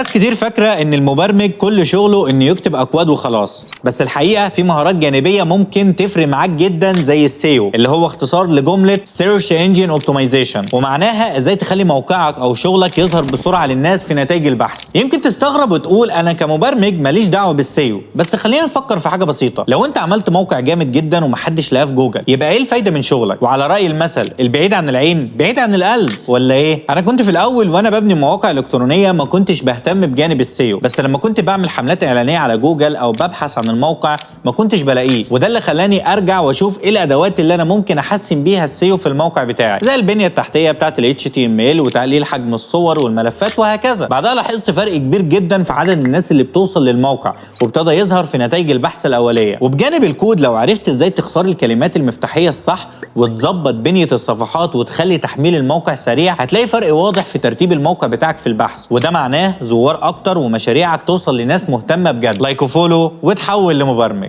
ناس كتير فاكرة ان المبرمج كل شغله انه يكتب اكواد وخلاص، بس الحقيقة في مهارات جانبية ممكن تفرق معاك جدا، زي ال SEO اللي هو اختصار لجملة search engine optimization، ومعناها ازاي تخلي موقعك او شغلك يظهر بسرعة للناس في نتائج البحث. يمكن تستغرب وتقول انا كمبرمج ماليش دعوة بال SEO، بس خلينا نفكر في حاجة بسيطة. لو انت عملت موقع جامد جدا ومحدش لقاه في جوجل، يبقى ايه الفايدة من شغلك؟ وعلى رأي المثل، البعيد عن العين بعيد عن القلب، ولا ايه؟ انا كنت في الاول وانا ببني مواقع الكترونية ما كنتش بهتم بجانب ال SEO، بس لما كنت بعمل حملات اعلانية على جوجل او ببحث عن الموقع ما كنتش بلاقيه، وده اللي خلاني ارجع واشوف ايه الادوات اللي انا ممكن احسن بيها ال SEO في الموقع بتاعي، زي البنية التحتية بتاعه ال HTML وتقليل حجم الصور والملفات وهكذا. بعدها لاحظت فرق كبير جدا في عدد الناس اللي بتوصل للموقع وابتدى يظهر في نتائج البحث الاوليه. وبجانب الكود، لو عرفت ازاي تختار الكلمات المفتاحيه الصح وتظبط بنيه الصفحات وتخلي تحميل الموقع سريع، هتلاقي فرق واضح في ترتيب الموقع بتاعك في البحث، وده معناه زوار اكتر ومشاريعك توصل لناس مهتمة بجد. like و follow وتحول لمبرمج.